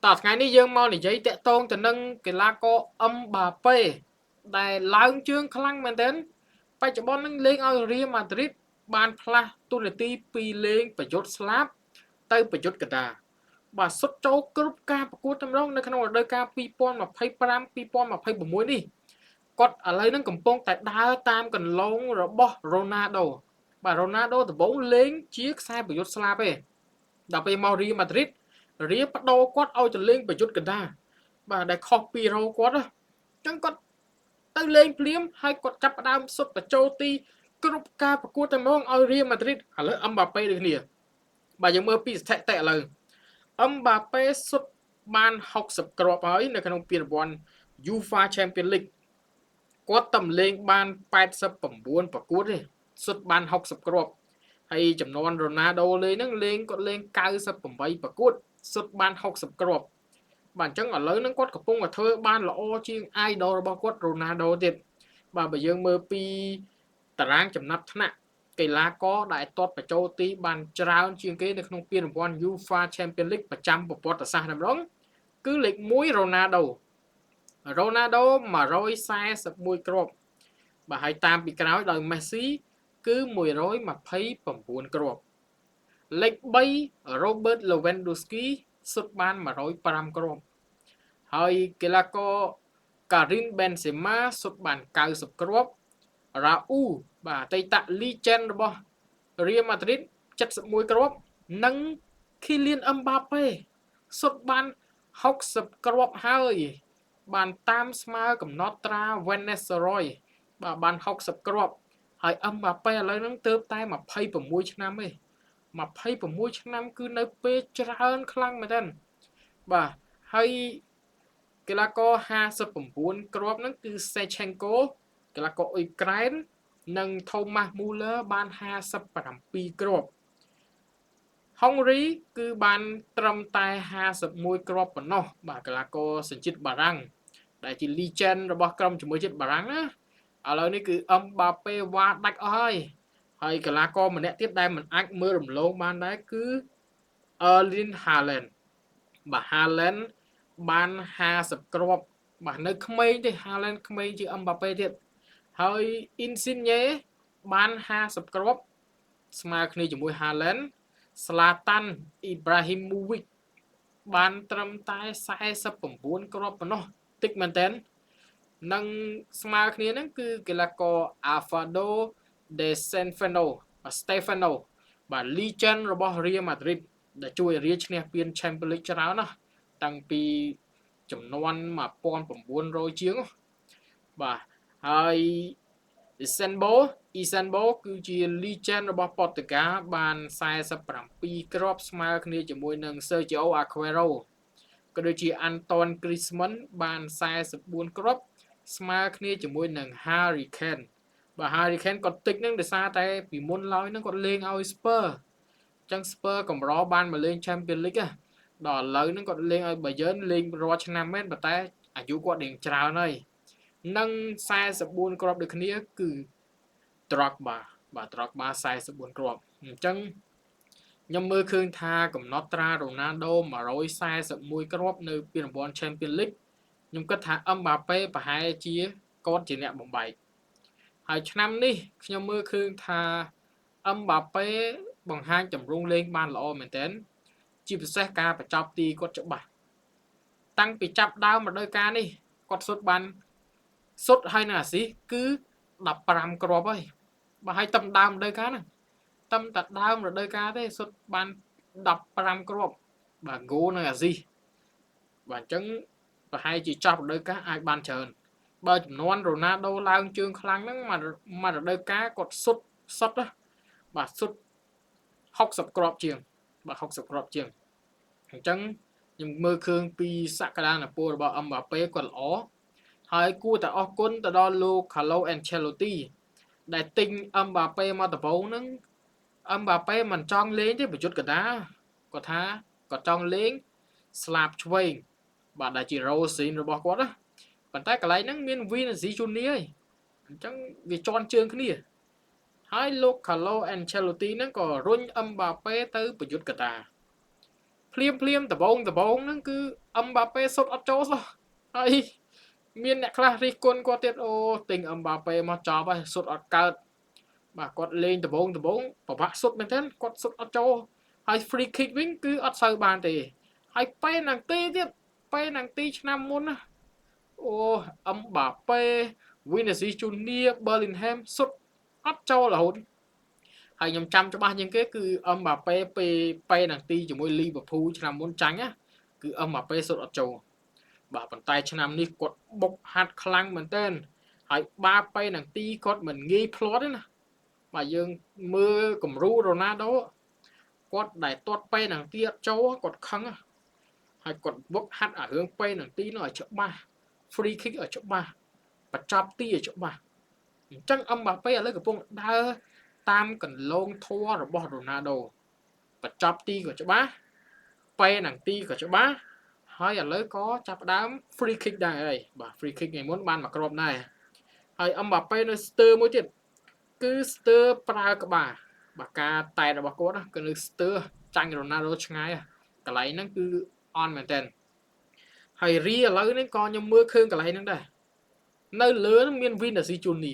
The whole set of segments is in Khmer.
តោះថ្ងៃនេះយើងមកនិយាយតាក់ទងទៅនឹងកីឡាករអឹមបាប៉េដែលឡើងជើងខ្លាំងមែនទែនបច្ចុប្បន្ននឹងលេងឲ្យរៀលម៉ាឌ្រីតបានផ្លាស់ទូនាទីពីលេងប្រយុទ្ធស្លាបទៅប្រយុទ្ធកណ្ដាលបាទសុទ្ធចូលគ្រប់ការប្រកួតតម្រងនៅក្នុងរដូវកាល2025 2026នេះគាត់ឥឡូវនឹងកំពុងតែដើរតាមកន្លងរបស់រ៉ូណាល់ដូបាទរ៉ូណាល់ដូដំបូងលេងជាខ្សែប្រយុទ្ធស្លាបទេដល់ពេលមករៀលម៉ាឌ្រីត រៀបបដូរគាត់ឲ្យទៅលេងប្រយុទ្ធកណ្ដាលបាទដែលខុសពីរ៉ូគាត់អញ្ចឹងគាត់ទៅលេងភ្លាមហើយគាត់ចាប់ផ្ដើមសុទ្ធបញ្ចូលទីគ្រប់ការប្រកួតតែហ្មងឲ្យរៀលម៉ាឌ្រីតឥឡូវអឹមបាប៉េដូចគ្នាបាទយើងមើលពីស្ថិតិឥឡូវអឹមបាប៉េសុទ្ធបាន60គ្រាប់ហើយនៅក្នុងពានរង្វាន់ UEFA Champions League គាត់តំលេងបាន89ប្រកួតទេសុទ្ធបាន60គ្រាប់ហើយចំនួនរ៉ូណាល់ដូលេងហ្នឹងលេងគាត់លេង98ប្រកួតសុទ្ធបាន60គ្រាប់បាទអញ្ចឹងឥឡូវហ្នឹងគាត់កំពុងតែធ្វើបានល្អជាង idol របស់គាត់រ៉ូណាល់ដូទៀតបាទបើយើងមើលពីតារាងចំណាត់ថ្នាក់កីឡាករដែលទាត់បញ្ចូលទីបានច្រើនជាងគេនៅក្នុងពានរង្វាន់ UEFA Champions League ប្រចាំប្រវត្តិសាស្ត្រតែម្ដងគឺលេខ1រ៉ូណាល់ដូរ៉ូណាល់ដូ141គ្រាប់បាទហើយតាមពីក្រោយដោយមេស៊ីគឺ129គ្រាប់លេខ3 Robert Lewandowski សុទ្ធបាន105គ្រាប់ហើយកីឡាករ Karim Benzema សុទ្ធបាន90គ្រាប់រ៉ាអ៊ូបាទអតីត legend របស់ Real Madrid 71គ្រាប់និង Kylian Mbappe សុទ្ធបាន60គ្រាប់ហើយបានតាមស្មើកំណត់ត្រា Van Nistelrooy បាទបាន60គ្រាប់ហើយ Mbappe ឥឡូវហ្នឹងទើបតែ26ឆ្នាំទេ26ឆ្នាំគឺនៅពេលច្រើនខ្លាំងមែនទែនបាទហើយកីឡាករ59គ្រាប់ហ្នឹងគឺ Shevchenko កីឡាករអ៊ុយក្រែននិង Thomas Muller បាន57គ្រាប់ហុងរីគឺបានត្រឹមតែ51គ្រាប់ប៉ុណ្ណោះបាទកីឡាករសញ្ជាតិបារាំងដែលជា legend របស់ក្រុមជាមួយជាតិបារាំងណាឥឡូវនេះគឺអឹមបាប៉េវ៉ាដាច់អស់ហើយហើយកីឡាករម្នាក់ទៀតដែលមិនអាចមើលរំលងបានដែរគឺ Erling Haaland បាទ Haaland បាន50គ្រាប់បាទនៅក្មេងទេ Haaland ក្មេងជាង Mbappe ទៀតហើយ Insigne បាន50គ្រាប់ស្មើគ្នាជាមួយ Haaland Zlatan Ibrahimovic បានត្រឹមតែ49គ្រាប់ប៉ុណ្ណោះតិចមែនតើនិងស្មើគ្នាហ្នឹងគឺកីឡាករ Alfredo Di Stefano បាទ Stefano បាទ legend របស់ Real Madrid ដែលជួយរាឈ្នះពាន Champions League ច្រើនណាស់តាំងពីចំនួន1900ជាងបាទហើយ Eusebio Eusebio គឺជា legend របស់ប៉ូទុយហ្គាល់បាន47គ្រាប់ស្មើគ្នាជាមួយនឹង Sergio Aguero ក៏ដូចជា Antoine Griezmann បាន44គ្រាប់ស្មើគ្នាជាមួយនឹង Harry Kane បាទ Harry Kane គាត់តិចនឹងដោយសារតែពីមុនឡើយនឹងគាត់លេងឲ្យ Spurs អញ្ចឹង Spurs កម្របានមកលេង Champions League ដល់ឥឡូវហ្នឹងគាត់លេងឲ្យ Bayern លេងរាល់ឆ្នាំមែនប៉ុន្តែអាយុគាត់រៀងច្រើនហើយនិង44គ្រាប់ដូចគ្នាគឺ Drogba បាទ Drogba 44គ្រាប់អញ្ចឹងខ្ញុំមើលឃើញថាកំណត់ត្រារ៉ូណាល់ដូ141គ្រាប់នៅពានរង្វាន់ Champions League ខ្ញុំគិតថាអឹមបាប៉េប្រហែលជាគាត់ជាអ្នកបំបែកហើយឆ្នាំនេះខ្ញុំមើលឃើញថាអឹមបាប៉េបង្ហាញទម្រង់លេងបានល្អមែនទែនជាពិសេសការបញ្ចប់ទីគាត់ច្បាស់តាំងពីចាប់ដើមរដូវកាលនេះគាត់សុទ្ធបានសុទ្ធហើយនៅអាស៊ីគឺ15គ្រាប់ហើយបើឲ្យតំដើមរដូវកាលហ្នឹងតំតែដើមរដូវកាលទេសុទ្ធបាន15គ្រាប់បាទហ្គោនៅអាស៊ីបាទអញ្ចឹងប្រហែលជាចប់រដូវកាលអាចបានច្រើនបើចំនួនរ៉ូណាល់ដូឡើងជើងខ្លាំងហ្នឹងមួយមួយរដូវកាលគាត់សុទ្ធសុទ្ធណាបាទសុទ្ធ60គ្រាប់ជាងបាទ60គ្រាប់ជាងអញ្ចឹងខ្ញុំមើលឃើញពីសក្តានុពលរបស់អឹមបាប៉េគាត់ល្អហើយគួរតែអរគុណទៅដល់លោក Carlo Ancelotti ដែលទិញអឹមបាប៉េមកដំបូងហ្នឹងអឹមបាប៉េមិនចង់លេងទេប្រយុទ្ធកណ្ដាលគាត់ថាគាត់ចង់លេងស្លាបឆ្វេងបាទដែលជា role របស់គាត់ណាប៉ុន្តែកន្លែងហ្នឹងមាន Vinicius Junior ហើយអញ្ចឹងវាជន់ជើងគ្នាហើយលោក Carlo Ancelotti ហ្នឹងក៏រុញអឹមបាប៉េទៅប្រយុទ្ធកណ្ដាល ភ្លាមភ្លាមដបងដបងហ្នឹងគឺអឹមបាប៉េសុទ្ធអត់ចូលសោះហើយមានអ្នកខ្លះរិះគន់គាត់ទៀតអូទិញអឹមបាប៉េមកចប់ហើយសុទ្ធអត់កើតបាទគាត់លេងដបងដបងពិបាកសុទ្ធមែនទែនគាត់សុទ្ធអត់ចូលហើយ free kick វិញគឺអត់សូវបានទេហើយប៉េណាំងទីទៀតប៉េណាំងទីឆ្នាំមុនណាអូអឹមបាប៉េវីនីស៊ីជូនីប៊ឺលីនហេមសុទ្ធអត់ចូលរហូតហើយខ្ញុំចាំច្បាស់ជាងគេគឺអឹមបាប៉េពេលប៉េណាំងទីជាមួយលីវើពូលឆ្នាំមុនចាញ់ណាគឺអឹមបាប៉េសុទ្ធអត់ចូលបាទប៉ុន្តែឆ្នាំនេះគាត់បុកហាត់ខ្លាំងមែនទែនហើយបាប៉េណាំងទីគាត់មិនងាយភ្លាត់ទេណាបាទយើងមើលគំរូរ៉ូណាល់ដូគាត់ដែលទាត់ប៉េណាំងទីអត់ចូលគាត់ខឹងហើយគាត់វឹកហាត់អារឿងប៉េណាំងទីនោះឲ្យច្បាស់ free kick ឲ្យច្បាស់បញ្ចប់ទីឲ្យច្បាស់អញ្ចឹងអឹមបាប៉េឥឡូវកំពុងដើរតាមកន្លងធัวរបស់រ៉ូណាល់ដូបញ្ចប់ទីក៏ច្បាស់ប៉េណាំងទីក៏ច្បាស់ហើយឥឡូវក៏ចាប់ផ្ដើម free kick ដែរហើយបាទ free kick ថ្ងៃមុនបានមួយគ្រាប់ដែរហើយអឹមបាប៉េនៅស្ទើមួយទៀតគឺស្ទើប្រើក្បាលបាទការតែតរបស់គាត់គឺនៅស្ទើចាញ់រ៉ូណាល់ដូឆ្ងាយកន្លែងហ្នឹងគឺអន់មែនតើហើយរីឥឡូវនេះក៏ខ្ញុំមើលឃើញកន្លែងហ្នឹងដែរនៅលើមានវីណាស៊ីជូនី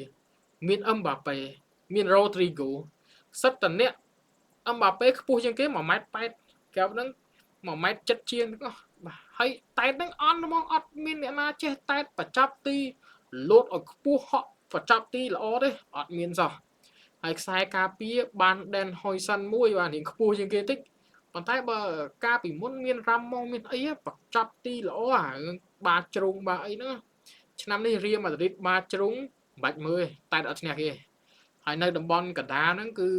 មានអឹមបាប៉េមានរ៉ូទ្រីហ្គោសិតតអ្នកអឹមបាប៉េខ្ពស់ជាងគេ1ម៉ែត្រ8កែវហ្នឹង1ម៉ែត្រ7ជាងទាំងអស់បាទហើយតែតហ្នឹងអន់ហ្មងអត់មានអ្នកណាចេះតែតបញ្ចប់ទីលោតឲ្យខ្ពស់ហក់បញ្ចប់ទីល្អទេអត់មានសោះហើយខ្សែការពារបានដេនហុយសិនមួយបាទរៀងខ្ពស់ជាងគេតិចប៉ុន្តែបើកាលពីមុនមានរ៉ាម៉ុងមានអីបញ្ចប់ទីល្អអារឿងបាជ្រុងបាអីហ្នឹងឆ្នាំនេះរៀលម៉ាឌ្រីតបាជ្រុងមិនបាច់មើលតែអត់ឈ្នះគេហើយនៅតំបន់កណ្ដាលហ្នឹងគឺ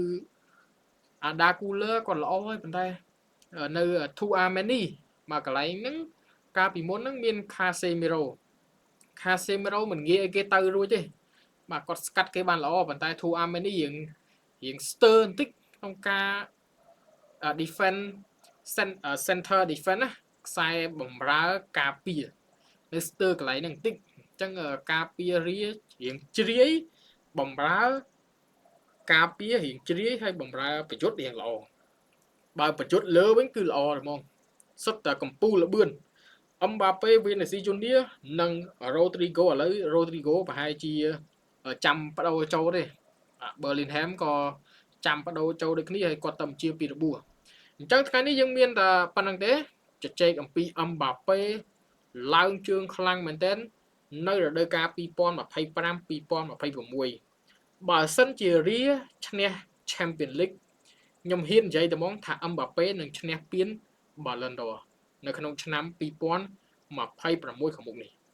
អាដាគូលឺគាត់ល្អហើយប៉ុន្តែនៅធូអាមេនីមកកន្លែងហ្នឹងកាលពីមុនហ្នឹងមានខាសេមីរ៉ូខាសេមីរ៉ូមិនងាយឲ្យគេទៅរួចទេបាទគាត់ស្កាត់គេបានល្អប៉ុន្តែធូអាមេនីរៀងរៀងស្ទើរបន្តិចក្នុងការ defend center defense ណាខ្សែបំរើការពារនៅស្ទើរកន្លែងហ្នឹងបន្តិចអញ្ចឹងការពាររារៀងជ្រាយបំរើការពាររៀងជ្រាយហើយបំរើប្រយុទ្ធរៀងល្អបើប្រយុទ្ធលើវិញគឺល្អហ្មងសុទ្ធតែកម្ពូលលបឿនអឹមបាប៉េវីនេស៊ីជូនីនិងរ៉ូទ្រីហ្គោឥឡូវរ៉ូទ្រីហ្គោប្រហែលជាចាំបដូរចូលទេប៊ឺលីនហេមក៏ចាំបដូរចូលដូចគ្នាហើយគាត់តែជាពីរបួសអញ្ចឹងថ្ងៃនេះយើងមានតែប៉ុណ្្នឹងទេជជែកអំពីអឹមបាប៉េឡើងជើងខ្លាំងមែនទែននៅរដូវកាល2025 2026បើសិនជារាឈ្នះ Champion League ខ្ញុំហ៊ាននិយាយតែហ្មងថាអឹមបាប៉េនឹងឈ្នះពាន Ballon d'Or នៅក្នុងឆ្នាំ2026ខាងមុខនេះ។